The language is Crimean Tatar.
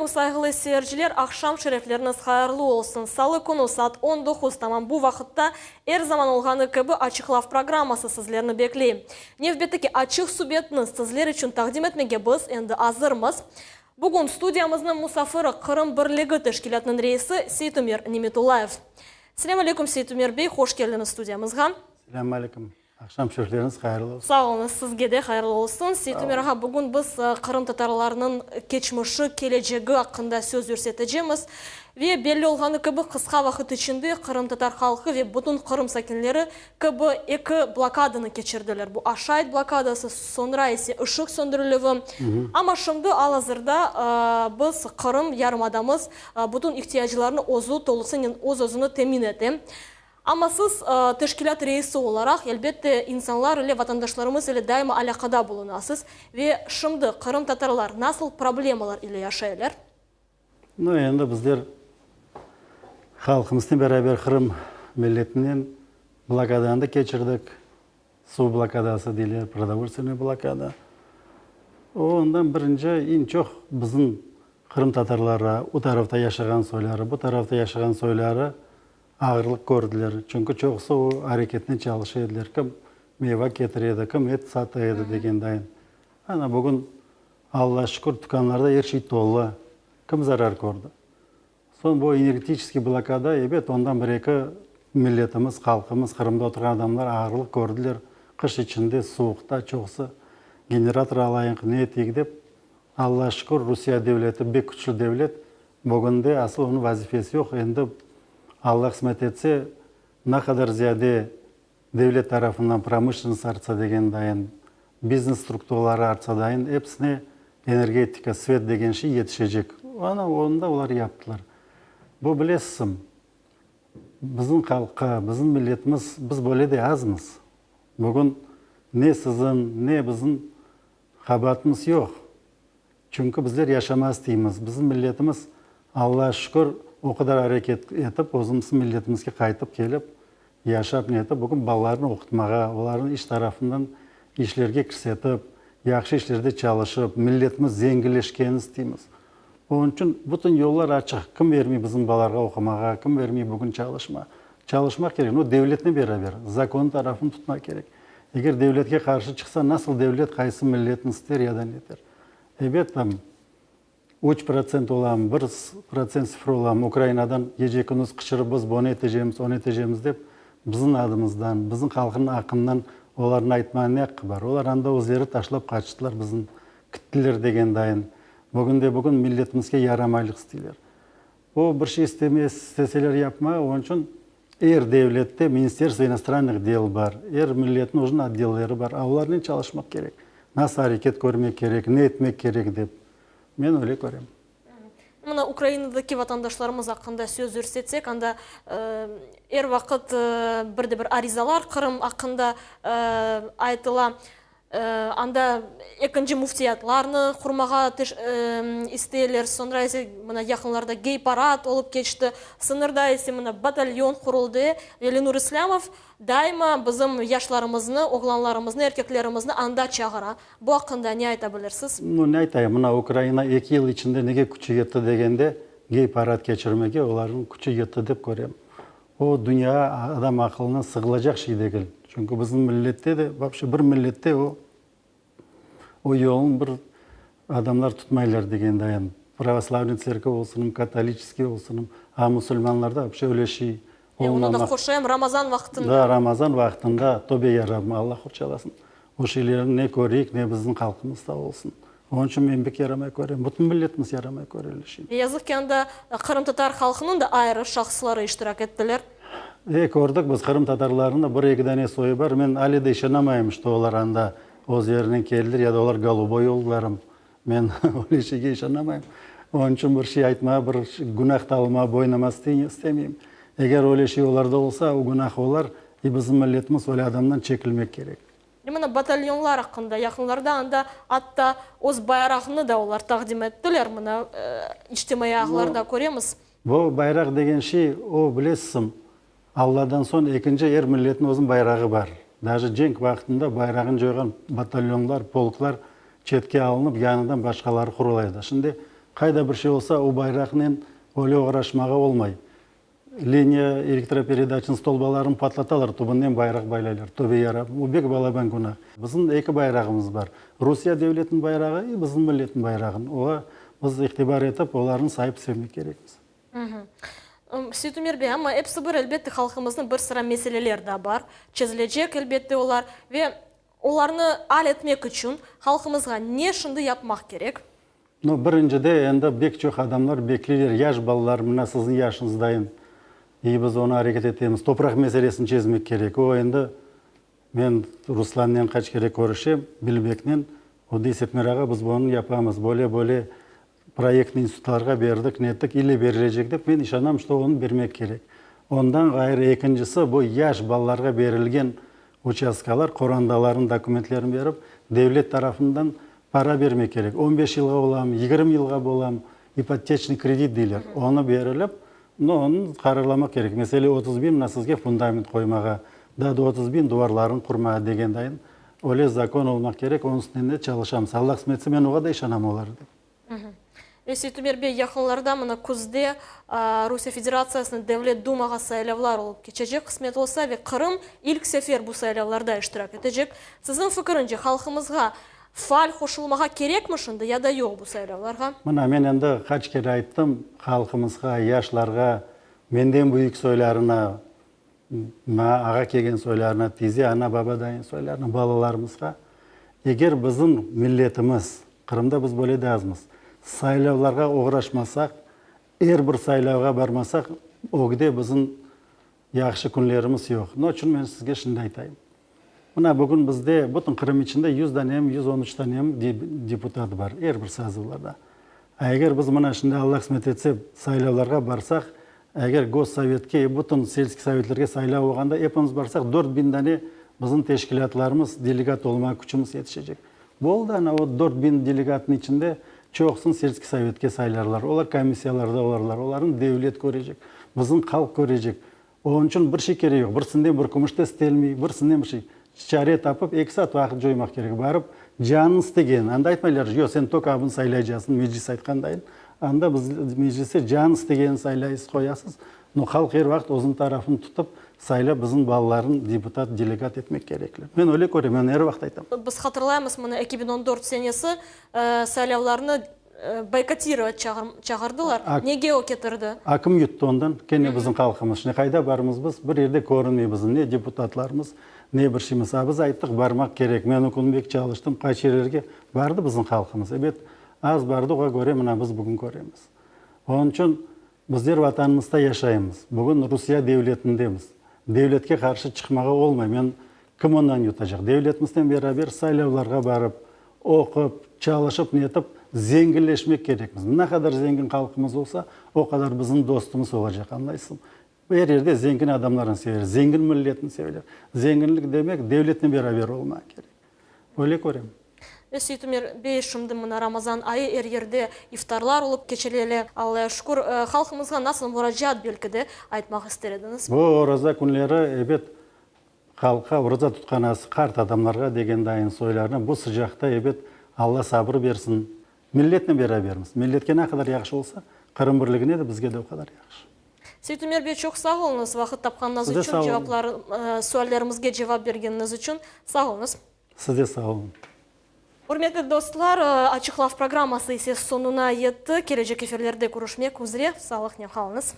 aleyküm, sayğılı seyirciler, aqşam şerefleriñiz hayırlı olsun. Salı künü saat 19, tamam bu vaqıtta er zaman olğanı kibi Açıqlav programması sizlerni bekley. Nevbetteki açıq subetni sizler içün taqdim etmege biz endi azırmız. Bugün studiyamıznıñ musafiri Qırım Birligi teşkilâtınıñ reisi Seytumer Nimetullayev. Selâm aleyküm, Seytumer bey, hoş keldiñiz studiyamızğa. Selâm aleyküm. Aqşam şerifleriñiz hayırlı olsun. Sağ oluñız, sizge de hayırlı olsun. Seytumer ağa, bugün biz qırımtatarlarnıñ keçmişi, kelecegi aqqında söz yürsetecemiz. Ve belli olğanı kibi, qısqa vaqıt içinde qırımtatar halqı ve bütün Qırım sakinleri kibi eki blokadanı keçirdiler. Bu aşayt blokadası, soñra ise ışıq söndürilüvi. Amma şimdi al-azırda biz, Qırım yarımadamız bütün ihtiyaclarını özü tolusınen öz-özüni temin ete. Amma siz teşkilât reisi olaraq, elbette, insanlar ile, vatandaşlarımız ile daima alâqada bulunasız. Ve şimdi qırımtatarlar nasıl problemalar ile yaşaylar? No, endi bizler halqımıznen beraber Qırım milletinen blokadanı da keçirdik. Suv blokadası deyler, prodovolstvennıy blokada. O, ondan birinci eñ çoq bizim qırımtatarları, o tarafta yaşağan soyları, bu tarafta yaşağan soyları ağırlıq kördiler. Çünki çoqusı o areketnen çalışa ediler. Kim meyva ketire edi, kim et sata edi degendayın. Ana, bugün, Alla şükür, tükânlarda er şey tolu. Kim zarar kördi? Soñ bu energetiçeskiy blokada, ebet, ondan bir-eki milletimiz, halqımız, Qırımda oturğan adamlar ağırlıq kördiler. Qış içinde, suvuqta çoqusı generator alayıq, ne eteyik dep. Alla şükür, Rusiye devleti bek küçlü devlet. Bugünde asıl onıñ vazifesi yoq. Endi Alla qısmet etse, ne qadar ziyade Devlet tarafından promışlennost artsa degen dayın, biznes strukturları artsa dayın, episine energetika, svet degen şey yetişecek. Ana, onı da olar yaptılar. Bu, bilesizmi, bizim halqqa, bizim milletimiz, biz böyle de azmız. Bugün ne siziñ, ne bizim qabaatımız yoq. Çünki bizler yaşama isteymiz. Bizim milletimiz, Allağa şükür, o qadar areket etip, özümizniñ milletimizge qaytıp kelip, yaşap netip, bugün balalarını oqutmağa, olarnı iş tarafından işlerge kirsetip, yahşı işlerde çalışıp, milletimiz zenginleşkenini isteymiz. Onıñ içün bütün yollar açıq. Kim bermey bizim balalarğa oqumağa, kim bermey bugün çalışma. Çalışmaq kerek, no, devletnen beraber, zakon tarafını tutmaq kerek. Eger devletke qarşı çıqsa, nasıl devlet qaysı milletni ister ya da neter? Ebet, tam 3% olam, 1% sıfır olam, Ukrainadan gece-kündüz qıçırıp biz bunı etecemiz, onı etecemiz dep, bizim adımızdan, bizim halqnıñ aqqından olarnıñ aytmağa ne aqqı bar? Olar anda özleri taşlap qaçtılar, bizni kittiler degen dayın. Bugünde-bugün milletimizge yaramaylıq isteyler. O, bir şey istemez, isteseler yapma, onıñ içün er devlette Ministerstvo inostrannıh del bar, er milletniñ özüniñ otdelleri bar, a olarnen çalışmaq kerek. Nasıl areket körmek kerek, ne etmek kerek dep. Men öyle körem. Mına Ukrainadaki vatandaşlarımız aqqında söz yürsetsek, anda er vaqıt bir de bir arizalar Qırım aqqında aytıla. Anda ekinci müftiyatlarnı qurmağa isteyler, soñra ise mına yaqınlarda gey-parad olıp keçti, sıñırda ise mına batalyon quruldı ve Lenur İslâmov daima bizim yaşlarımıznı, oğlanlarımıznı, erkeklerimizni anda çağıra. Bu aqqında ne ayta bilirsiz? Nu, ne aytayım, mına Ukraina eki yıl içinde nege küçü yetti degende, gey-parad keçirmege olarnıñ küçü yetti dep körem. O, dünya adam aqılına sığılacaq şey degil. Çünki bizim millette de, vapşe bir millette o, o yolun bir adamlar tutmaylar degen dayın. Pravoslavnıy tserkov olsunım, katoliçeskiy olsunım, a musulmanlarda vapşe öyle şey olmamaq. Onı da qoşayım, Ramazan vaqtında. Da, Ramazan vaqtında, tobe ya Rabbim, Alla qorçalasın. O şeylerni ne köreyik, ne bizim halqımızda olsun. Onıñ içün men pek yaramay körem, bütün milletimiz yaramay köre öyle şeyni. Yazıq ki, anda qırımtatar halqınıñ da ayrı şahısları iştirak ettiler. E, kördik biz, qırımtatarlarnıñ da bir-eki dane soyu bar. Men ale de işanamayım, şto olar anda öz yerinen keldiler ya da olar goluboy oldılarım. Men öyle şeyge işanamayım. Onıñ içün bir şey aytmağa, bir günah da almağa boynuma istemeyim. Eger öyle şey olarda olsa, o günah olar, i bizim milletimiz öyle adamdan çekilmek kerek. Ve mına batalyonlar aqqında, yaqınlarda anda atta öz bayrağını da olar taqdim ettiler, mına içtimaiy ağlarda köremiz. Bu bayraq degen şey, o, bilesizmi, Alladan soñ ekinci er milletniñ özüniñ bayrağı bar. Daje cenk vaqtında bayrağını coyğan batalyonlar, polklar çetke alınıp, yañıdan başqaları qurula edi. Şimdi. Qayda bir şey olsa, o bayraqnen öyle oğraşmağa olmay. Liniya elektroperedaçnıñ stolbalarını patlatalar, tübünden bayraq baylaylar. Töbe yarabbim, o bek balaban günah. Bizim eki bayrağımız bar, Rusiye devletiniñ bayrağı i bizim milletniñ bayrağın. Oğa biz itibar etip, olarnı saip sevmek kerekmiz. Seytumer bey, amma episi bir, elbette, halqımıznıñ bir sıra meseleler da bar, çezilecek, elbette, olar. Ve olarnı al etmek içün halqımızğa ne şimdi yapmaq kerek? No, birincide, endi bek çoq adamlar bekleyler, yaş balalar, mına siziñ yaşıñızdayın, i biz onı areket etemiz, topraq meselesini çezmek kerek. O endi, men Ruslannen qaç kere körüşem, Bilbeknen, o dey, Setmer ağa, biz bunı yapamız, böyle, böyle proyektni institutlarğa berdik, nettik, ile berilecek dep, men işanam, şto onı bermek kerek. Ondan ğayrı, ekincisi, bu yaş balalarğa berilgen Uçastkalar qorantalarnıñ dokumentlerini berip, devlet tarafından para bermek kerek. On beş yılğa olamı, 20 yılğa bolamı, ipoteçnıy kredit deyler, onı berilip, no, onı qararlamaq kerek. Mesele, 30 biñ mına sizge fundament qoymağa, daa da 30 biñ duvarlarını qurmağa degen dayın, öyle zakon olmaq kerek, onıñ üstünden de çalışamız. Alla qısmet etse, men oğa da işanam olar dep. Ve Tümer bey, yaqınlarda, mına küzde Rusiye Federatsiyasınıñ Devlet Dumağa saylavlar olıp keçecek, qısmet olsa, ve Qırım ilk sefer bu saylavlarda iştirak etecek. Siziñ fikiriñce, halqımızğa faal qoşulmağa kerekmi şimdi ya da yoq bu saylavlarğa? Mına, men endi qaç kere ayttım, halqımızğa, yaşlarğa, menden büyük soylarına, Maña ağa kelgen soylarına, tiyze, ana, baba dayın soylarına, balalarımızğa, eger bizim milletimiz, Qırımda biz böyle de azmız, saylavlarğa oğraşmasaq, er bir saylavğa barmasaq, ögde bizim yahşı künlerimiz yoq. Onıñ içün men sizge şimdi aytayım. Mına bugün bizde bütün Qırım içinde yüz danem, 113 danem deputat bar, er bir sazıvlarda. A eger biz mına şimdi Alla qısmet etse saylavlarğa barsaq, eger Gossovetke, bütün selskiy sovetlerge saylav olğanda epimiz barsaq, 4000 dane bizim teşkilâtlarımız delegat olmağa küçümiz yetişecek. Boldı ana o 4000 delegatnıñ içinde çoqusını selskiy sovetke saylarlar, olar komissiyalarda olarlar, olarnı devlet körecek, bizim halq körecek. Onıñ içün bir şey kerek yoq, birisinden bir kümüş de istelmey, birisinden bir şey. Çare tapıp, eki saat vaqıt coymaq kerek. Barıp, canıñ istegenini, anda aytmaylar, yoq, sen tok abını saylaycasıñ, meclis aytqandayın. Anda biz mecliste canıñ istegenini saylaysız, qoyasız, no halq er vaqıt özüniñ tarafını tutıp, saylap bizim balalarını deputat, delegat etmek kerekler. Men öyle körem, men er vaqıt aytam. Biz hatırlaymız, mına 2014 senesi saylavlarnı Boykotirovat çağırdılar. Nege o ketirdi? A kim yuttı ondan? Kene bizim halqımız. Şimdi qayda barmız biz? Bir yerde körünmey bizim ne deputatlarımız, ne bir şeyimiz. A biz ayttıq, barmaq kerek. Men o künü bek çalıştım, qaç yerlerge bardı bizim halqımız. Ebet, az bardı, oğa köre mına biz bugün köremiz. Onıñ içün bizler Vatanımızda yaşaymız. Bugün Rusiye devletindemiz. Devletke qarşı çıqmağa olmay. Men kim ondan yutacaq? Devletimiznen beraber saylavlarğa barıp, Oqup, çalışıp, netip, zenginleşmek kerekmiz. Ne qadar zengin halqımız olsa, o qadar bizim dostumız olacaq, añlaysızmı? Er yerde zengin adamlarnı seveler, zengin milletni seveler. Zenginlik demek, devletnen beraber olmaq kerek. Öyle körem. Ve Seytumer bey, şimdi mına Ramazan ayı, er yerde iftarlar olıp keçirile, Allaya şükür. Halqımızğa nasıl muracaat belki de aytmaq ister ediñiz? Bu oraza künleri, ebet, Halqqa oraza tutqan az qart adamlarğa degen dayın soylarına bu sıcaqta ebet Alla sabır bersin. Milletnen berabermiz. Milletke ne qadar yahşı olsa, Qırım birligine de bizge de o qadar yahşı. Seytumer bey, çoq sağ oluñız vaqıt tapqanıñız Siz de içün, sağ olun. cevaplar, suallerimizge cevap bergeniñiz içün. Sağ oluñız. Siz de sağ olun. Ürmetli dostlar, Açıq laf programması ise soñuna yetti. Kelecek efirlerde körüşmek üzre, sağlıqnen qalıñız.